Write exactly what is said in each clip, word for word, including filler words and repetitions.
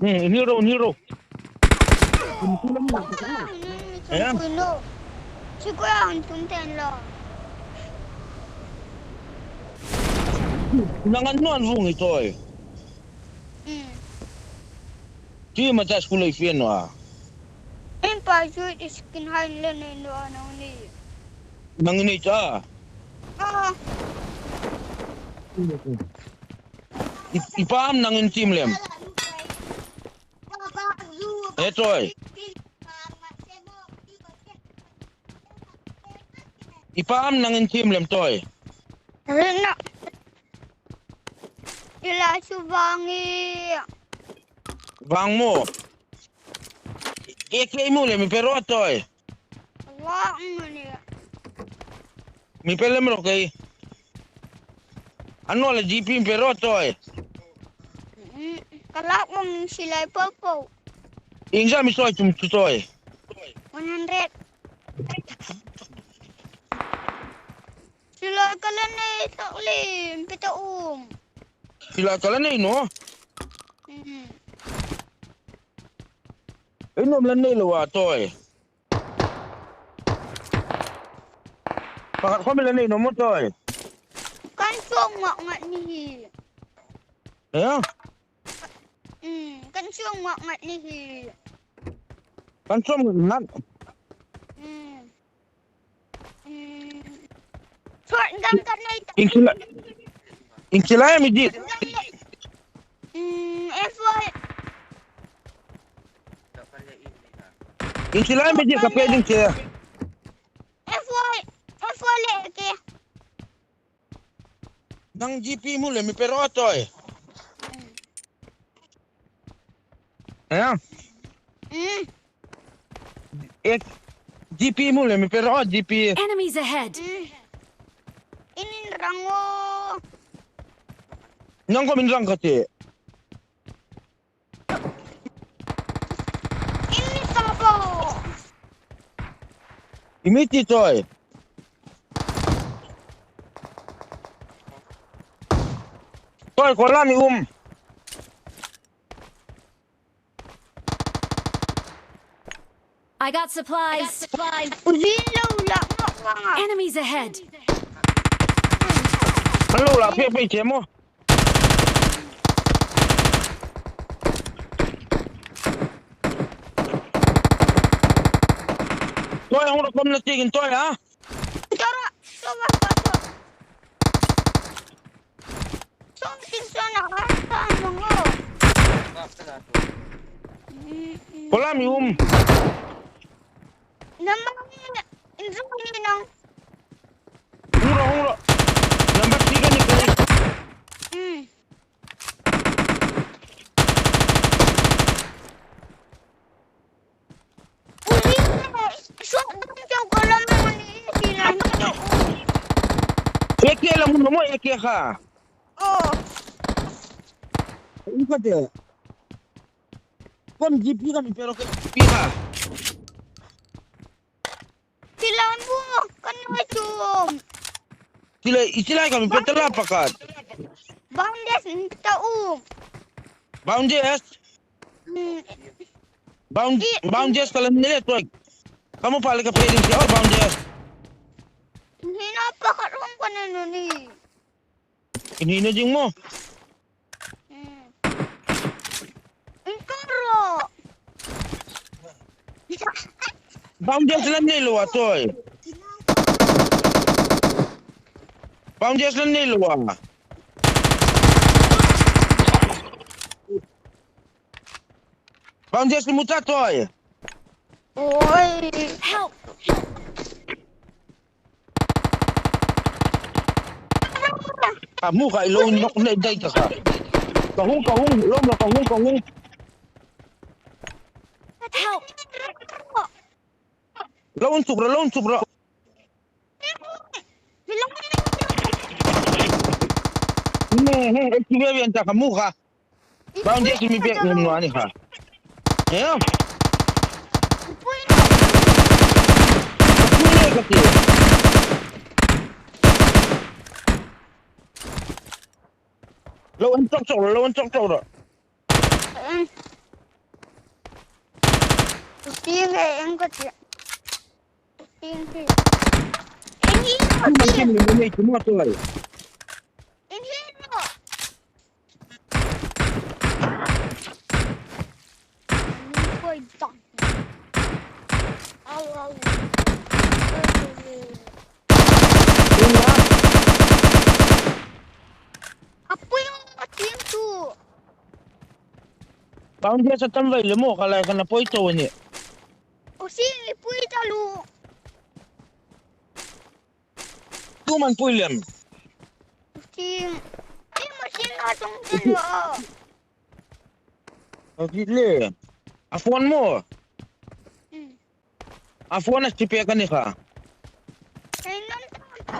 Hmm, inhnik ro, inhnik ro. Em? Sikul a hung tum ten lo. Nang an nuan vung i Tawi. Hmm. Ti ma ta school ei fe naw a. Em pa chu i skin hai le nei naw a nang ni. Nang nei ta. Ah. I, i pa am nang in team lem. E Tawi. I pa am nang in team lem Tawi. Rina. I la chu vang i. Vang mo. E kei mu le mi pe ro Tawi. Vang mo ni. Mi pe lem ro kei. An naw le G P mi pe ro Tawi. Mm, ka lak vang silai po po. Ieng zam i soi tum chu Tawi. One hundred. Silai ka la nei tak le, pe ta um. Silai ka la nei naw. Mm. Inum la nei lo a, Toy. Pakhat khom la nei naw maw, Toy? Kan chuong ngawt ngawt ni hi. Eh? Mm, kan chuong ngawt ngawt ni hi. Kan chuong ngawt ngawt. Mm. Mm. Chuong ngawt ngawt ni. Ieng chu la, ieng chu la mi dit. Mm, F Y. Ieng chu la mi dit ka pe ding che. F Y, F Y le ke. Nang G P hmu le mi pe ro, Toy. Eh? Mm. Eh, G P hmu le mi pe ro, G P. Enemies ahead. Mm. In, in rang o. Nang khom in rang ka ti. In mi ta po. I mi ti, Toy. Toy, ko la mi um. I got supplies. Uzi lo la ngawt ngawt a. Enemies ahead. An lo la pek pek che maw. Toy, hung ro khom na ti in, Toy, ha? Tara, tara, tara. Song tin song na ka ta nong o. Ko la mi um. Number ni in zong ni nong. Hung ro, hung ro. Number three ka ni ka ni. Hmm. Ui, suak dam chau ka lam nang ni ti na ni ka u. A K la hmu naw maw, A K kha. Oh. Ui ka te. Khom G P ka mi pe ro ke G P kha. Ti la mu, kan ngai chum. Ti la, i ti la ka mi pe ta la pakhat. Boundless ta u. Boundless? Hmm. Bound, i, Boundless ka la ni le, Toy. Ka mu pha le ka pe ding si, oh, Boundless. Ni na pakhat hung ka na nu ni. Ini na ding maw. Hmm. Engkaro. Boundless la nei lo a, Toy. Boundless la nei lo a. Boundless ni mu ta, Toy. Oi. Help. Ka hmu kha, i lo inhnawn dai ta kha. Ka hung, ka hung, lo ma, ka hung, ka hung. Help. Lo inchuk ro, lo inchuk ro. Ne, he, he, ki ve ve ta ka hmu kha. Boundless mi pek ngam naw ni kha. Eh? Ka pui le ka ti. Lo en chok chok, lo en chok chok ro. Em. Ti nge em ka ti. Ti nge. Em hi no ti. Em hi no. A pui a tieng tu. Boundless a tam vai le maw, ka lai ka na poi to ni. O si ni pui ta lu. Tu man pui lem. Ti, ti machine a chong te lo. A ti le. A phone maw. Hmm. A phone a ti pek a ni kha. Ei, nam ta.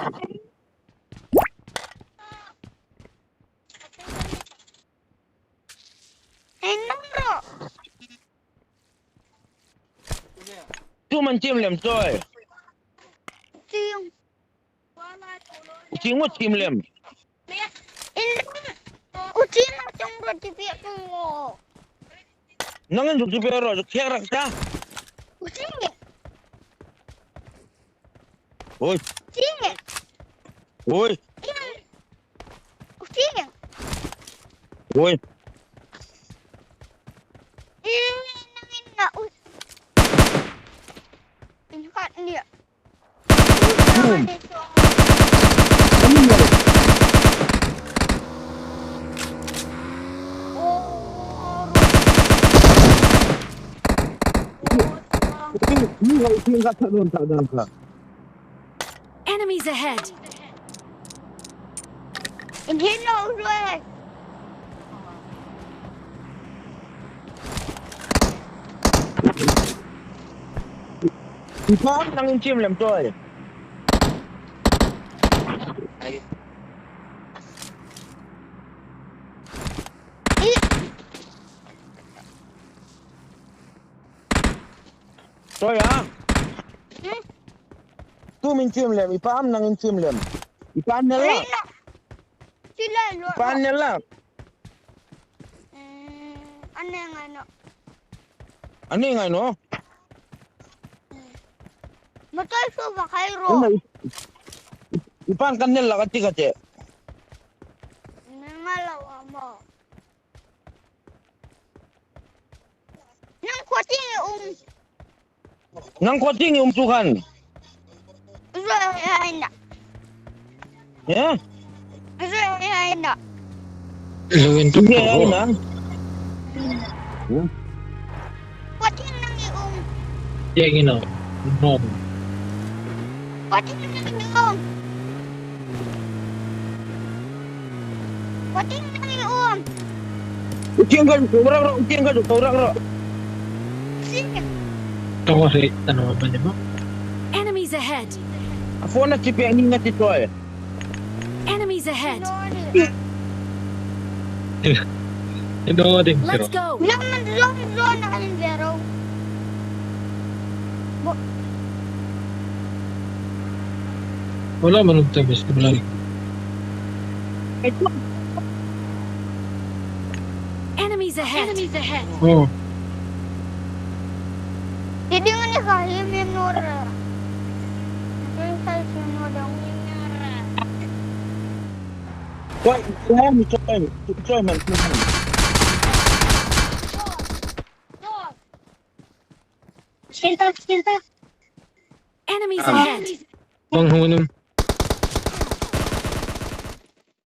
Ei, nam ro. Tu man tim lem choi. Tim. Tim u tim lem. In u tim a chong ro ti pek tu. Nangin zuk chu pe ro, zuk thiek rak ta. Ui. Ui. Ui. Boom. Enemies ahead. Ipa am nangin chim lem, Choi? Choi a? Hmm? Tu min chim lem, ipa am nangin chim lem? Ipa an nel la? Ipa an nel la? Hmm, an nei ngai naw. An nei ngai naw? Motor su va khai ro. Ipa an kan nel la ka ti ka che. Nei ngai lo a maw. Nang khuo tieng i um. Nang khuo tieng i um chu khan. Zoi ai na. He? Zoi ai na. Zoi ai na. Khuo tieng nang i um. Tieng i na. No. Khuo tieng nang i um. Khuo tieng nang i um. Tieng ka ko rak rak, tieng ka ko rak rak. Tong re, tano ba ne ma. Enemies ahead. A phone a chi pek ni nga ti Choi. Enemies ahead. Ino ding. Let's go. Lam lam lam lam. Wala man ang tabis, wala. Enemies ahead. Enemies ahead. Oh. Hindi nga ni kahim yung nora. Ito yung size yung nora. Wait, wait, Choi, Choi, man, Choi, man. Shelter, shelter. Enemies ahead. Bang hung num.